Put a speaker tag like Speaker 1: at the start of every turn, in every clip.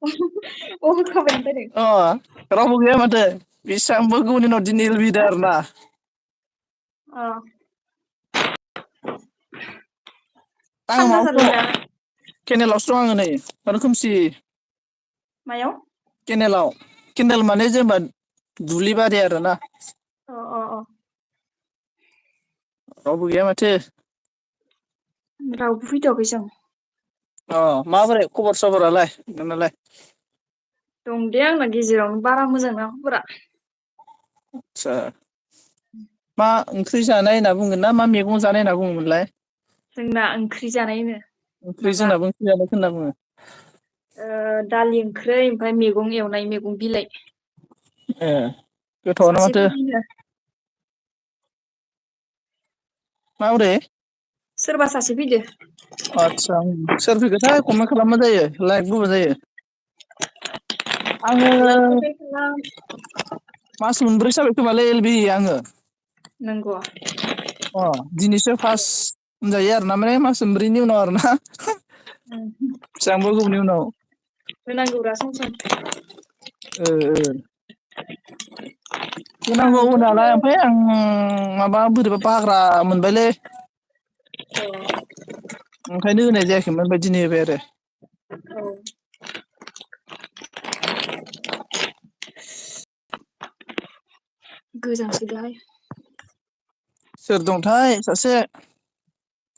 Speaker 1: अ होखाबाय ओमफ्राय
Speaker 2: अ रावबो गैया माथो बेसेबांबा गोबावनि उनाव दिनै एल बि होदो आरो ना।
Speaker 1: अ
Speaker 2: आङो
Speaker 1: खामना
Speaker 2: माबायावसो
Speaker 1: जालायला
Speaker 2: दङ केनेलावसो दं आङो नै माथो खोमसि।
Speaker 1: मायाव?
Speaker 2: केनेलाव केनेल माने जेनेबा दुब्लिबारि आरो ना।
Speaker 1: अ अ अ
Speaker 2: रावबो गैया माथो।
Speaker 1: रावबो फैथ'वाखै जों
Speaker 2: अ माबोरै खबर सबरालाय नोंनालाय?
Speaker 1: दं दे आंना गेजेरावनो बारा मोजां नङा खबरा।
Speaker 2: आदसा मा ओंख्रि जानाय होनना बुंगोन ना मा मैगं जानाय होनना बुङोमोनलाय?
Speaker 1: जोंना ओंख्रि जानाय होनो
Speaker 2: ओंख्रि
Speaker 1: माबा
Speaker 2: जोंनाबो ओंख्रि जानायखौ होनना बुङो।
Speaker 1: दालि ओंख्रै ओमफ्राय मैगं एवनाय मैगं बिलाइ।
Speaker 2: ए गोथावआनो
Speaker 1: सासे
Speaker 2: माथो।
Speaker 1: फैदिनो
Speaker 2: माबोरै?
Speaker 1: सोरबा सासे फैदो।
Speaker 2: आदसा सोर फैखोथाय कमेन्ट खालामबानो जायो लाइक होबानो जायो। आङो मास मोनब्रै जाबाय खोमालै एल बि आङो।
Speaker 1: नंगौ
Speaker 2: अ दिनैसो फार्स्ट होनजायो आरो ना माने मास मोनब्रैनि उनाव आरो ना। बेसेबांबा गोबावनि उनाव
Speaker 1: होनांगौरा सम सम।
Speaker 2: ओ ओ होनांगौ
Speaker 1: आंथ'
Speaker 2: होनालाय ओमफ्राय आं माबा बोरैबा बाग्रा मोनबायलै। ओंखायनो होनाय जायाखैमोन ओमफ्राय दिनै होबाय आरो।
Speaker 1: औ गोजांसोदोंहाय।
Speaker 2: सोर दंथाय सासे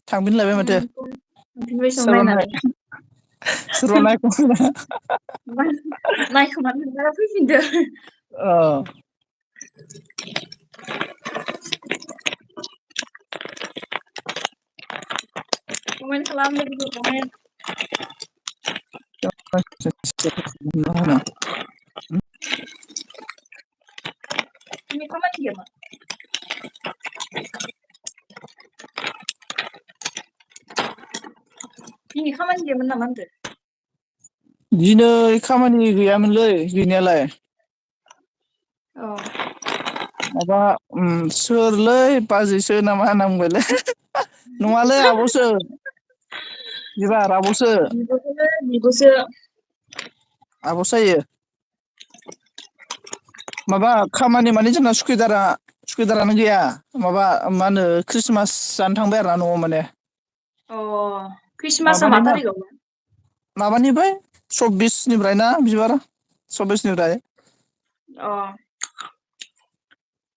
Speaker 2: थांफिनलायबाय माथो
Speaker 1: थांफिनबायसं
Speaker 2: सोरबा नाय
Speaker 1: नायनानै
Speaker 2: सोरबा नायखोमादों
Speaker 1: नायखोमानो मोनबा फैफिनदो।
Speaker 2: अ
Speaker 1: कमेन्ट खालाम लोगोफोर कमेन्ट। दिनै खामानि गैयामोन? दिनै खामानि गैयामोन नामा होनदो?
Speaker 2: दिनै खामानि गैयामोनलै गैनायालाय।
Speaker 1: औ
Speaker 2: माबा सोरलै बाजैसो नामा होनना बुंबायलै। नङालै आब'सो एबार आब'सो।
Speaker 1: बिब'सो
Speaker 2: आब'सो जायो। माबा खामानि माने जोंना सुखिदारानो गैया माबा मा होनो ख्रिस्टमास जानो थांबाय आरो ना न'आव माने।
Speaker 1: अ ख्रिस्टमासआ मा
Speaker 2: माबानि ना
Speaker 1: थारिखआव?
Speaker 2: माबानिफ्राय 24निफ्राय ना बिबार 24निफ्राय।
Speaker 1: अ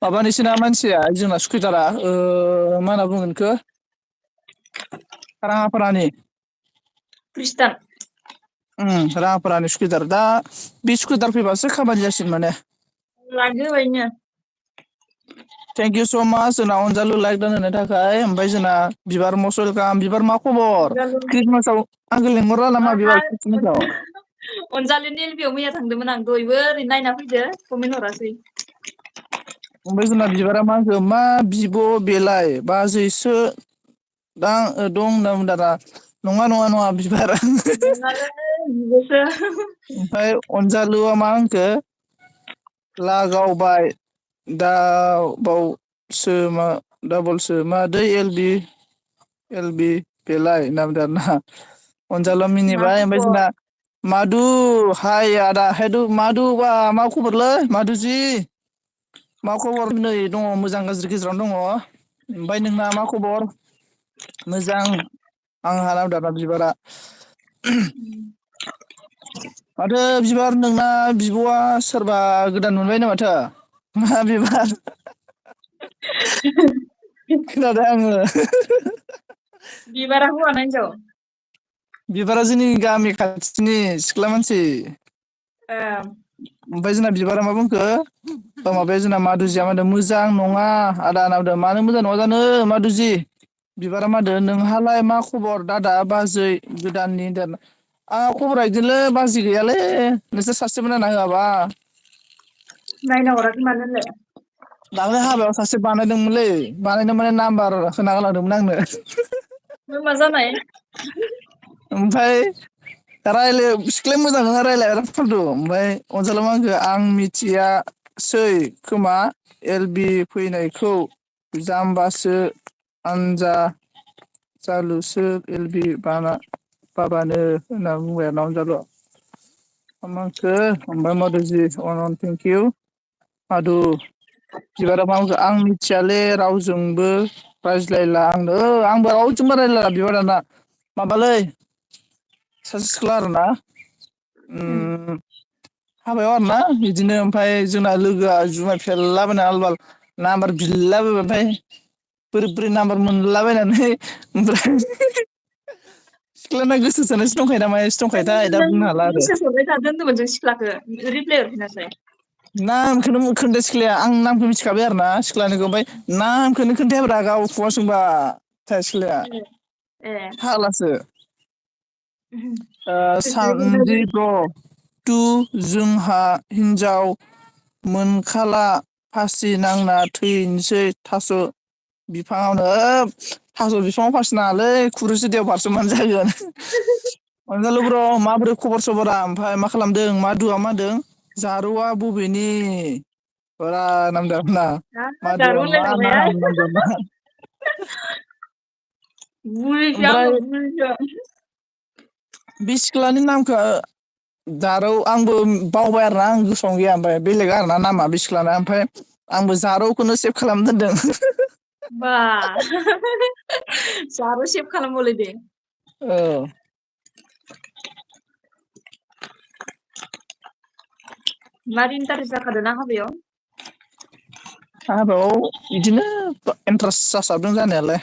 Speaker 2: माबा नोंसिना मानसिया जोंना सुखिदारा मा होनना बुंगोन बेखौ राङापारानि
Speaker 1: ख्रिस्टान
Speaker 2: राङापारानि सुकिदार दा बे सुकिदार फैबासो खामानि जासिगोन माने।
Speaker 1: लादो बेहायनो।
Speaker 2: थेंक इउ स' माच जोंना अनजालु लाइक दोननायनि थाखाय ओमफ्राय जोंना बिबार मस्ट वेलकाम बिबार मा खबर
Speaker 1: अनजालु
Speaker 2: ख्रिस्टमासाव आंखौ लेंहरा नामा बिबार ख्रिस्टमासाव?
Speaker 1: अनजालिनि एल पि आव मैया थांदोंमोन आं दहायबो ओरैनो नायना फैदो कमेन्ट हरासै।
Speaker 2: ओमफ्राय जोंना बिबारा मा होनखो मा बिब' बेलाय बाजैसो दा दं होनना बुंदों दा नङा नङा नङा बिबार
Speaker 1: नङालै बिब'सो
Speaker 2: ओमफ्राय अनजालुआ मा होनखो लागावबाय दा बावसो मा डाबलसो मादै एल बि बेलाय होनना बुंदों आरोना अनजालुआ
Speaker 1: मा
Speaker 2: मिनिबाय ओमफ्राय
Speaker 1: खबर
Speaker 2: जोंना मादु हाय आदा मादु बा मा खबरलै मादुजि मा खबर नै दङ मोजां गाज्रि गेजेरावनो दङ ओमफ्राय नोंना मा खबर? मोजां आंहा दाना बिबारा माथो बिबार नोंना बिब'आ सोरबा गोदान मोनबायनो माथो मा बिबार खोनादों आङो
Speaker 1: बिबारा हौवा ना हिनजाव?
Speaker 2: बिबारा जोंनि गामि खाथिनि सिख्ला मानसि
Speaker 1: ए
Speaker 2: ओमफ्राय जोंना बिबारा मा बुंखो माबाया जोंना माधुजिया मा होनदों मोजां नङा आदा होनना बुंदों मानो मोजां नङा जानो माधुजि बिबारा मा होनदों नोंहालाय मा खबर दादा बाजै गोदाननि होनदों आंहा खबरा बिदिनोलै बाजै गैयालै नोंसोर सासेबो नायना होआबा
Speaker 1: नायना हराखै मानोलै
Speaker 2: दाख्लै हाबायाव सासे बानायदोंमोनलै बानायनो माने नाम्बार होना गालांदोंमोन आंनो
Speaker 1: ओमफ्राय मा जानाय?
Speaker 2: ओमफ्राय सिख्लाया मोजां नोङा रायलाया बिराद फालथु ओमफ्राय अनजालुआ मा होनखो आं मिथिया सै खोमा एल बि फैनायखौ जाम्बासो आनजा जालुसो एल बि बाबानो होनना बुंबाय आरोना अनजालुआ मांखो ओमफ्राय मधुजि अनन थेंक इउ माधु बिबारा मा बुंखो आं मिथियाले रावजोंबो रायज्लायला आंनो आंबो रावजोंबो रायज्लायला बिबाराना माबालै सासे सिख्ला आरोना हाबायाव आरोना बिदिनो ओमफ्राय जोंना लोगोआ जुमाय फेलाबायना आल बाल नाम्बार बिलाबायबाय ओमफ्राय बोरै बोरै नाम्बार मोनलाबायनानै ओमफ्राय सिख्लाना गोसो थोनायसो दंखायो ना मायासो दंखायोथाय दा बुंनो हाला आरो
Speaker 1: मेसेज हरबाय थादों होनदोंमोन जों सिख्लाखौ रिप्लाय हरफिनासै
Speaker 2: नामखौनो खोन्था सिख्लाया आं नामखौ मिथिखाबाय आरो ना सिख्लानिखौ ओमफ्राय नामखौनो खोन्थायाब्रा गाव खुगा सोंबाय सिख्लाया
Speaker 1: ए
Speaker 2: फाग्लासो
Speaker 1: खोन्थायाखै
Speaker 2: सानदि ब्र टु जोंहा हिन्जाव मोनखाला फासि नांना थैनोसै थास' बिफाङावनो थास' बिफाङाव फासि नाङालै खुरिसो दियाव बारसोमबानो जागोन अनजालु ब्र माबोरै खबर सबरा ओमफ्राय मा खालामदों मादुआ मा होनदों जारौआ बबेनि फुरा नांदों आरोना
Speaker 1: जारौ
Speaker 2: माधुआ मा
Speaker 1: होनलायलांबाय
Speaker 2: नाम नांदोंना
Speaker 1: बुरिसो
Speaker 2: ओमफ्राय
Speaker 1: आङो बुरिसो
Speaker 2: बे सिख्लानि नामखौ जारौ आंबो बावबाय आरोना आं गोसोआवनो गैया ओमफ्राय बेलेग आरोना नामा बे सिख्लाना ओमफ्राय आंबो जारौखौनो सेभ खालामना दोनदों
Speaker 1: बा जारौ सेब खालामबावलाय दे
Speaker 2: औ
Speaker 1: मार इन्टारेस्ट जाखादों ना हाबायाव
Speaker 2: हाबायाव बिदिनो इन्ट्रेस्ट जासाबदों जानायालाय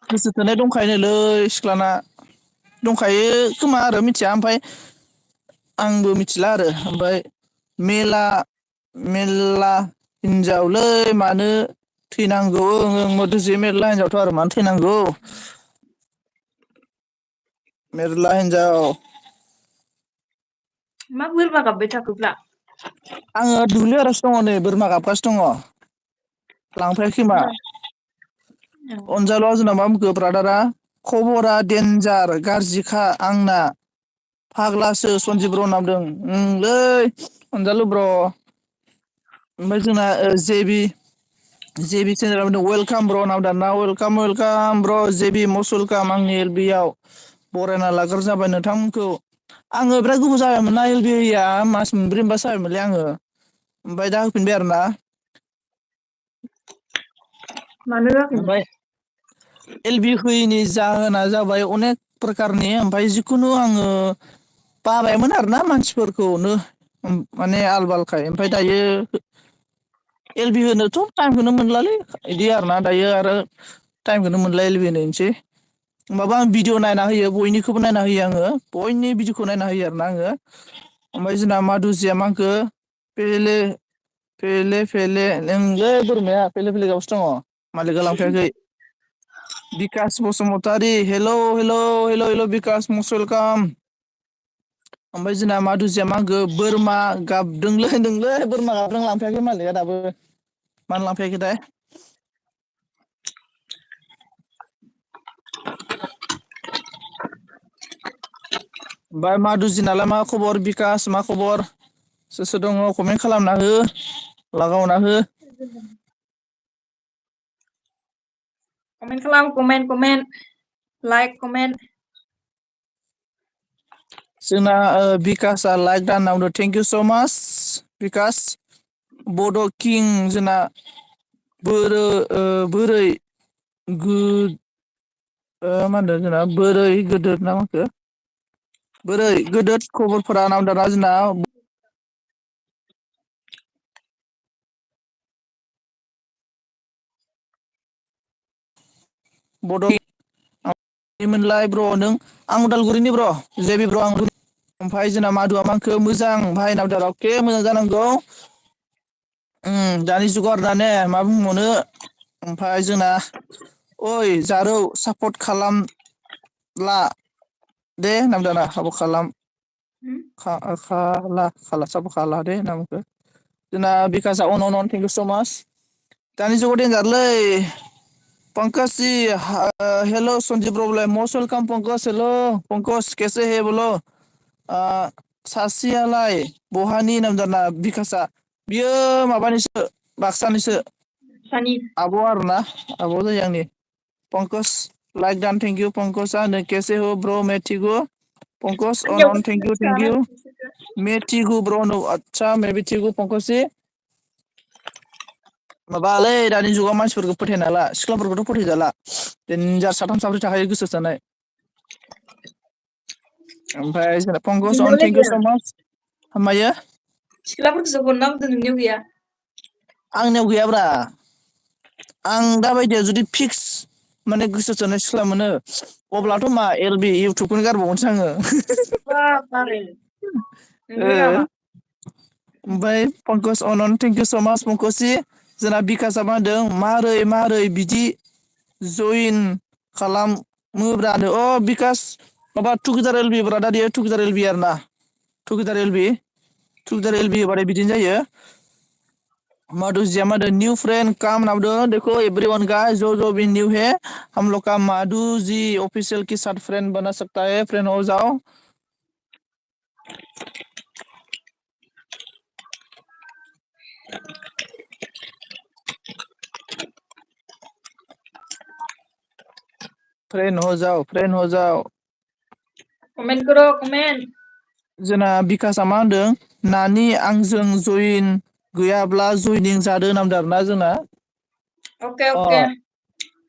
Speaker 2: गोसो थोनाय दंखायोनोलै सिख्लाना दंखायो खोमा आरो मिथिया ओमफ्राय आंबो मिथिला आरो ओमफ्राय मेला हिनजावलै मानो थैनांगौ ओं मधुजि मेरला हिनजावथ' आरो मानो थैनांगौ मेरला हिनजाव
Speaker 1: मा बोरमा गाबबाय थाखोब्रा
Speaker 2: आङो दुब्लि बारियावसो दङ नै बोरमा गाबगासिनो दङ लांफैआखै खोमा अनजालुआ जोंना मा बुंखो ब्रादारा खबरा देन्जार गाज्रिखा आंना फाग्लासो सनजिब ब्र होनना बुंदों ओंलै अनजालु ब्र ओमफ्राय जोंना जेबि सेनेरा बुंदों वेलकाम ब्र होनना बुंदों आरोना वेलकाम ब्र जेबि मस्ट वेलकाम आंनि एल बि आव बरायना लाग्रोनाय जाबाय नोंथांमोनखौ आङो बिराद गोबाव जाबायमोन ना एल बि होयैया मास मोनब्रै मोनबासो जाबायमोनलै आङो ओमफ्राय दा होफिनबाय आरो ना
Speaker 1: मानो होआखैमोन
Speaker 2: ओमफ्राय एल बि होयैनि जाहोना जाबाय अनेक प्रकारनि ओमफ्राय जिखुनु आङो बाबायमोन आरोना मानसिफोरखौनो माने आल बालखाय ओमफ्राय दायो एल बि होनोथ' टाइमखौनो मोनलालै बिदि आरोना दायो आरो टाइमखौनो मोनला एल बि होनोसै होमबाबो आं भिडिअ नायना होयो बयनिखौबो नायना होयो आङो बयनि भिडिअखौ नायना होयो आरोना आङो ओमफ्राय जोंना माधुजिया मा होनखो फेले नोंलै बोरमाया फेले फेले गाबगासिनो दङ मालिकआ लांफैयाखै बिकास बसुमतारी हेल' बिकास मस्ट वेलकाम ओमफ्राय जोंना माधुजिया मा होनखो बोरमा गाबदोंलै होनदोंलै बोरमा गाबदों लांफैयाखै मालिकआ दाबो मानो लांफैयाखैथाय ओमफ्राय माधुजिनालाय मा खबर बिकास मा खबर सोर सोर दङ कमेन्ट खालामना हो लागावना हो
Speaker 1: कमेन्ट खालाम कमेन्ट लाइक कमेन्ट
Speaker 2: जोंना बिकासआ लाइक दान हरदों थेंक इउ स' माच बिकास बड' किं जोंना बोरै मा होनदों जोंना बोरै गोदोर ना मा होनखो बोरै गोदोर खबरफोरा नामदाना जोंना बड' मोनलाय ब्र' नों आं उदालगुरिनि ब्र' जेबि ब्र' आं ओमफ्राय जोंना मादुआ मा होनखो मोजां भाइ नावदार अके मोजां जानांगौ दानि जुगाव आरो दा ने मा बुंबावनो ओमफ्राय जोंना ओइ जारौ सापर्ट खालामला दे नामदाना सापर्ट खालाम सापर्ट खाला दे होनना बुंखो जोंना बिकासआ अन थेंक इउ स' माच दानि जुगाव देनजारलै पंकज जि हेल' सन्जिब ब्र मस्ट वेलकाम पंकज हेल' पंकज केसे है बोलो सासेयालाय बहानि नामजादा बिकासआ बियो माबानिसो बाक्सानिसो
Speaker 1: सानि
Speaker 2: आब' आरोना आब' जायो आंनि पंकज लाइक दान थेंक इउ पंकज केसे हो ब्र मैं ठीक हूँ पंकज
Speaker 1: आंनियावबो
Speaker 2: अनन थेंक
Speaker 1: सोनो
Speaker 2: इउ मेथिगु ब्र no आतसा मेथिगु पंकजि माबालै दानि जुगाव मानसिफोरखौ फोथायनो हाला सिख्लाफोरखौथ' फोथायजाला देनजार साथाम साब्रै थाखायो गोसो थोनाय ओमफ्राय जोंना पंकज अन
Speaker 1: नोंनियावलाय
Speaker 2: थेंक इउ
Speaker 1: गैया
Speaker 2: स माच मायो
Speaker 1: सिख्लाफोरखौसो हरना होदों नोंनियाव गैया
Speaker 2: आंनियाव गैयाब्रा आं दा बायदियाव जुदि फिक्स माने गोसो थोनाय सिख्ला मोनो अब्लाथ' मा एल बि इउटुबखौनो गारबावगोनसो आङो
Speaker 1: बाबारे
Speaker 2: ओ
Speaker 1: नंगौ नामा
Speaker 2: ओमफ्राय पंकज अनन थेंक इउ स माच पंकजि जोंना बिकासआ मा होनदों मारै बिदि जइन खालामोब्रानो अ बिकास माबा टुकेदार एल बि ब्रा दादियो टुकेदार एल बि आरो ना टुकेदार एल बि टुकेदार एल बि होबाथाय बिदिनो जायो माधुजिया मा होनदों न्यू फ्रेंड काम होनना बुंदों देखो एवरीवन गाइस जो भी न्यू है हम लोग का माधु जी ऑफिशियल के साथ फ्रेंड बना सकता है फ्रेंड हो जाओ फ्रेंड हो जाओ
Speaker 1: कमेन्ट करो कमेन्ट
Speaker 2: जोंना बिकासआ मा होनदों नानि आंजों जयेन गैयाब्ला जयनिं जादो होनना बुंदों आरोना जोंना
Speaker 1: अके
Speaker 2: अ
Speaker 1: अके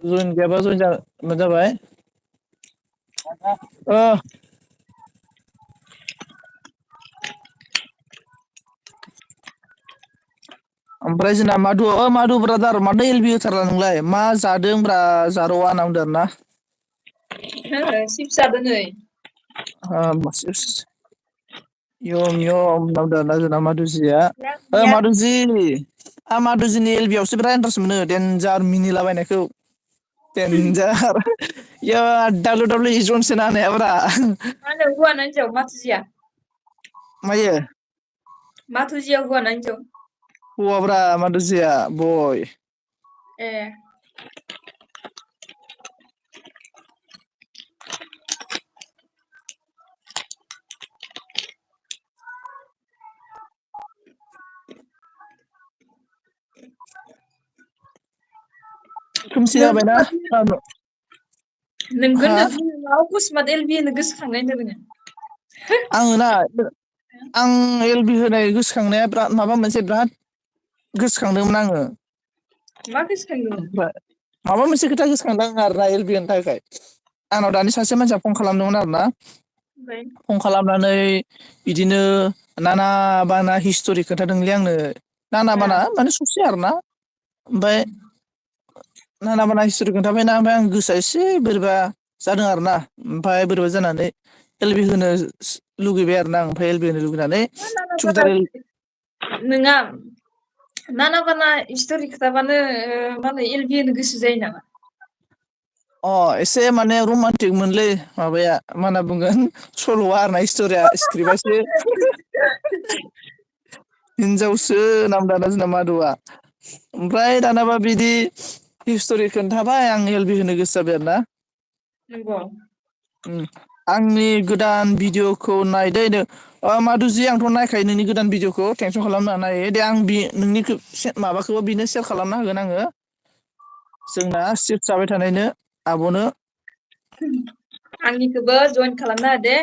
Speaker 2: जयेन गैयाबा जयेन जाबाय ओ ओमफ्राय जोंना माधु ब्रादार माथो एल बि होथारला नोंलाय मा जादोंब्रा जार'आ होनना बुंदों आरोना
Speaker 1: सिप्स जादों नै
Speaker 2: यम यम होनना बुंदों आरोना जोंना माधुजिया
Speaker 1: यार
Speaker 2: माधुजि आं माधुजिनि एल बि आवसो बिराद इन्टारेस्ट मोनो देनजार मिनिलाबायनायखौ देनजार डाब्लिउ डाब्लिउ इ जनसोनो हानायाब्रा
Speaker 1: मा होनो हौवाना हिनजाव माथुजिया
Speaker 2: मायो
Speaker 1: माथुजिया हौवाना हिनजाव
Speaker 2: हौवाब्रा माधुजिया बय
Speaker 1: ए
Speaker 2: खोमसि जाबायना
Speaker 1: नोंगौ
Speaker 2: हा
Speaker 1: होनदों अकसमात एल बि होनो गोसोखांनाय होनदों नोङो
Speaker 2: आङो ना आं एल बि होनाय गोसोखांनाया बिराद माबा मोनसे बिराद गोसोखांदोंमोन आङो
Speaker 1: मा गोसोखांदोंमोन
Speaker 2: ओमफ्राय माबा मोनसे खोथा गोसोखांदों आरोना एल बि होनो थाखाय आंनाव दानि सासे मानसिया फन खालामदोंमोन आरो ना
Speaker 1: ओमफ्राय
Speaker 2: फन खालामनानै बिदिनो नाना बाना हिस्ट'रि खोथादोंलै आंनो नाना बाना माने ससे आरोना ओमफ्राय नाना बाना हिस्ट'रि खोन्थाबायना ओमफ्राय आं गोसोआ एसे बोरैबा जादों आरो ना ओमफ्राय बोरैबा जानानै एल बि होनो लुगैबाय आरो ना आं ओमफ्राय एल बि होनो लुगैनानै टुइटार
Speaker 1: नोङा नाना बाना हिस्ट'रि खिथाबानो मा होनो एल बि होनो गोसो जायो नामा
Speaker 2: अ एसे माने रमान्टिक माबाया मा होनना बुंगोन सल'आ आरोना हिस्ट'रिया स्क्रिप्टआ एसे हिनजावसो होनना बुंदों आरोना जोंना माधुआ ओमफ्राय दानाबा बिदि हिस्ट'रि खोन्थाबाय आं एल बि होनो गोसो जाबाय आरो ना
Speaker 1: नंगौ
Speaker 2: आंनि गोदान भिडिअखौ नायदो माधुजि आंथ' नायखायो नोंनि गोदान भिडिअखौ टेनसन खालामनाङा नायो दे आं नोंनि माबाखौबो बिनो सेयार खालामना होगोन आङो जोंना सिप्स जाबाय थानायनो आब'नो
Speaker 1: आंनिखौबो जइन खालामना हो दे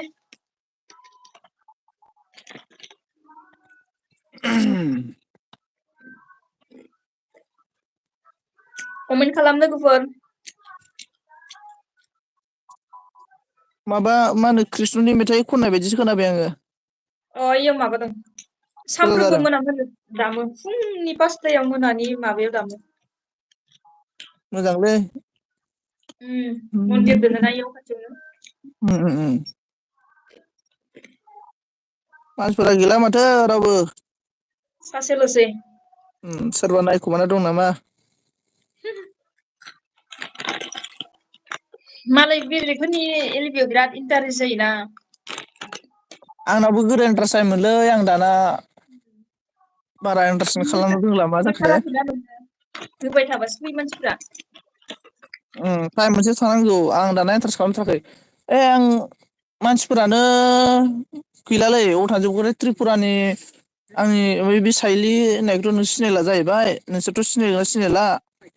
Speaker 1: कमेन्ट खालाम लोगोफोर
Speaker 2: माबा मा होनो कृष्णनि मेथाइ खननाय बायदिसो खोनाबाय आङो
Speaker 1: अ इयो माबादों
Speaker 2: फुजा
Speaker 1: सानफ्रोमबो
Speaker 2: जादों
Speaker 1: दामो फुंनि 5थायाव मोनानि माबायाव दामो
Speaker 2: मोजांलै
Speaker 1: मन्दिर दोङोना इयाव खाथियावनो
Speaker 2: मानसिफोरा गैला माथो रावबो
Speaker 1: सासेल'सै
Speaker 2: सोरबा नायखुमाना दं नामा
Speaker 1: मालाय बेलेगफोरनि एल बि आव बिराद इन्टारेस्ट जायोना
Speaker 2: आंनावबो गोदो इन्ट्रेस्ट जायोमोनलै आं दाना बारा इन्टारेस्ट खालामनो रोंला मा जाखोथाय
Speaker 1: होथाराखैना नोङो होबाय थाबासो फैयो मानसिफ्रा
Speaker 2: टाइम मोनसे थानांगौ आं दाना इन्टारेस्ट खालामथाराखै आं मानसिफोरानो गैलालै अबाव थांजोबखोथाय त्रिपुरानि आंनि बे साइलि होननायखौथ' नों सिनायला जाहैबाय नोंसोरथ' सिनायगोना सिनायला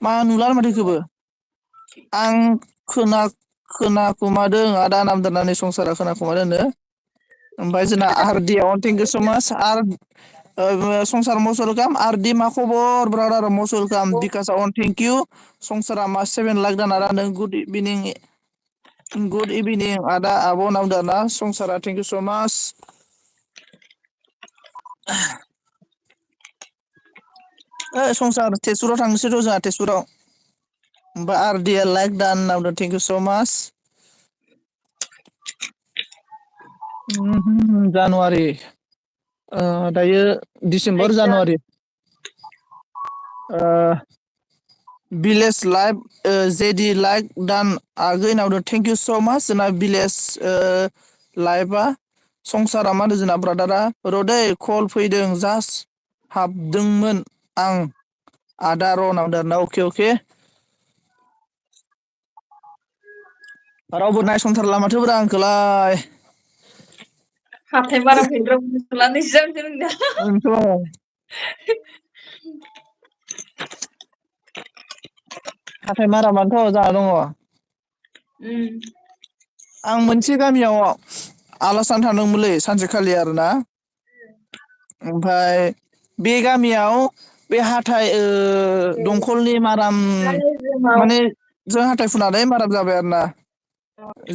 Speaker 2: मा नुला माथो इखौबो आं खोनाखुमादों आदा नामदोनानि संसारा खोनाखुमादोंनो ओमफ्राय जोंना आरडिया थेंक इउ स माच आर संसार मसलकाम आरडि मा खबर ब्रादार मसलकाम बिकास अन थेंक इउ संसारा मा 7 लाख दाना रानो गुड इभिनिं आदा आब' नामदाना संसारा थेंक इउ स माच संसार तेजपुराव थांनोसै र' जोंहा तेजपुराव ओमफ्राय आरडिया लाइक दान नामदों थेंक इउ स माच जानुवारि दायो December January village life JD like दान आगै नावदों थेंक इउ स माच जोंना भिलेज लाइफआ संसारा मा होनो जोंना ब्रादारा रदै कल फैदों जास्ट हाबदोंमोन आं आदा र' नावदों अके अके रावबो नायसनथारला माथोब्रा आंखौलाय
Speaker 1: हाथाय बारावखै रावबो नुलानोसो जाखो नोंना
Speaker 2: बेनोथ' हाथाय मारामानोथ' जाहा दङ
Speaker 1: उम
Speaker 2: आं मोनसे गामियाव आलासि जानो थांदोंमोनलै सानसेखालि आरोना ओमफ्राय बे गामियाव बे हाथाय दंखलनि माराम माने जों हाथाय फुनानै माराम जाबाय आरो ना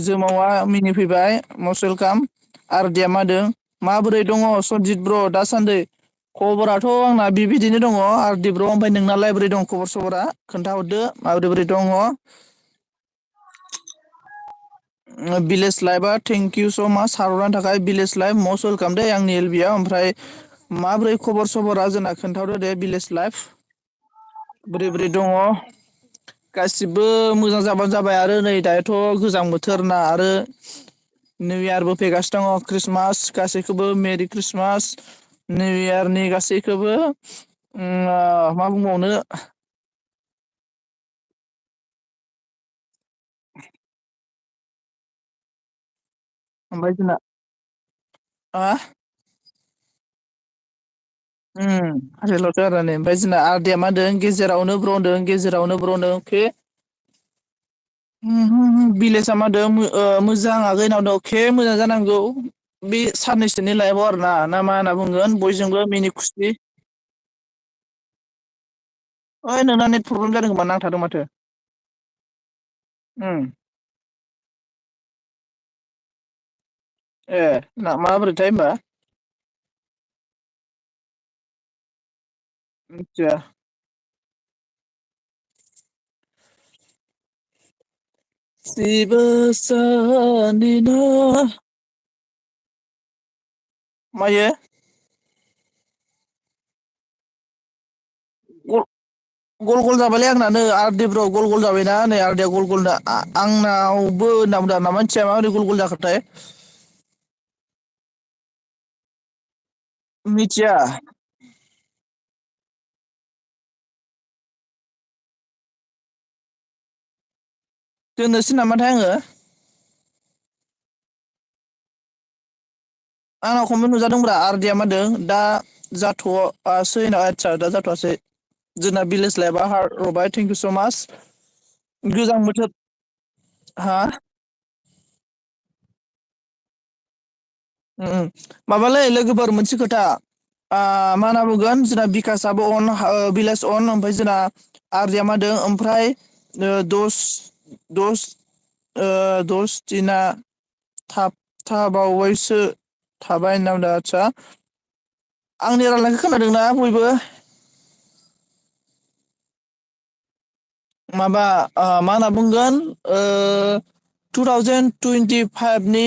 Speaker 2: जोमावा मिनिफैबाय मस्ट वेलकाम आरडिया मादों माबोरै दङ सनजित ब्र' दासान्दि खबराथ' आंना बिबायदिनो दङ आर दिब्र' ओमफ्राय नोंनालाय बोरै दं खबर सबरा खोन्थाहरदो माबोरै बोरै दङ भिलेज लाइफआ थेंक इउ स माच साररनायनि थाखाय भिलेज लाइफ मस्ट वेलकाम दे आंनि एलबियाव ओमफ्राय माब्रै खबर सबरा जोंना खोन्थाहरदो दे भिलेज लाइफ बोरै बोरै दङ गासिबो मोजां जाबानो जाबाय आरो नै दायोथ' गोजां बोथोर ना आरो निउ इयारबो फैगासिनो दङ ख्रिस्टमास गासैखौबो मेरि ख्रिस्टमास निउ इयारनि गासैखौबो मा बुंबावनो ओमफ्राय जोंना हाथायल'थ' आरो नै ओमफ्राय जोंना आरडिया मा होनदों गेजेरावनो ब्र होनदों गेजेरावनो ब्र होनदों अके भिलेजा मा होनदों मोजां आगै होनना बुंदों अके मोजां जानांगौ बे साननैसोनि लाइफआव आरो ना मा होनना बुंगोन बयजोंबो मिनि खुसि ओइ नोंना नेट प्रब्लेम जादों खोमा नांथादों माथो ए ना माबोरैथाय होनबा मिथिया जेबो सानैना मायो गल गल जाबायलै आंनानो आरडिब्र' गल गल जाबायना नै आरडिया गल गल आंनावबो होनना बुंदों ना मानसिया माबोरै गल गल जाखोथाय मिथिया दोननोसै नामाथाय आङो आंनाव कमेन्ट नुजादोंब्रा आरडिया मा होनदों दा जाथ'आसै आदसा दा जाथ'आसै जोंना भिलेज लाइफआ रबाय थेंक इउ स' माच गोजां बोथोर हा माबालै लोगोफोर मोनसे खोथा मा होनना बुंगोन जोंना बिकासआबो अन भिलेज अन ओमफ्राय जोंना आरडिया मा होनदों ओमफ्राय दस दस दिना थाबावबायसो थाबाय होनना बुंदों आदसा आंनि रायलायनायखौ खोनादोंना बयबो माबा मा होनना बुंगोन 2025नि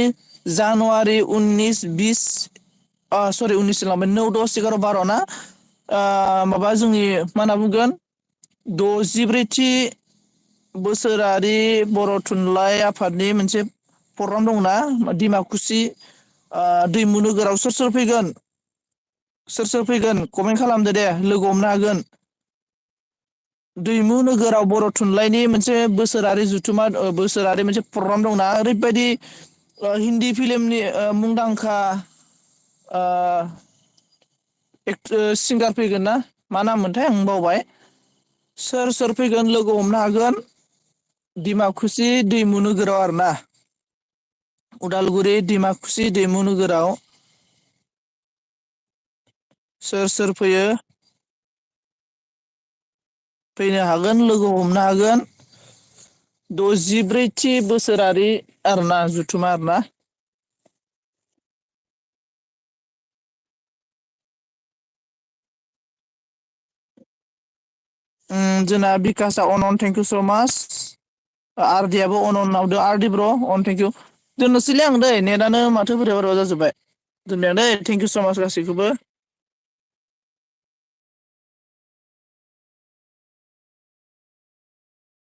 Speaker 2: जानुवारि 19-20 सरि 19 लांबाय 9-10-11-12 ना माबा जोंनि मा होनना बुंगोन 64थि बोसोरारि बर' थुनलाइ आफादनि मोनसे प्रग्राम दंना डिमाकुसि दैमु नोगोराव सोर सोर फैगोन सोर सोर फैगोन कमेन्ट खालामदो दे लोगो हमनो हागोन दैमु नोगोराव बर' थुनलाइनि मोनसे बोसोरारि जुथुमा बोसोरारि मोनसे प्रग्राम दंना ओरैबायदि हिन्दी फिल्मनि मुंदांखा सिंगार फैगोन ना मा नाम मोनथाय आं बावबाय सोर सोर फैगोन लोगो हमनो हागोन दिमाकुसि दैमु नोगोराव आरो ना उदालगुरि डिमाकुसि दैमु नोगोराव सोर सोर फैयो फैनो हागोन लोगो हमनो हागोन 64थि बोसोरारि आरोना जुथुमा आरोना जोंना बिकासआ अन थेंक इउ स माच आरडियाबो अन हरदों आरडि ब्र अन थेंक इउ दोननोसैलै आं दै नेटआनो माथो बोरैबा बोरैबा जाजोब्बाय दोनबाय आं दै थेंक इउ स माच गासैखौबो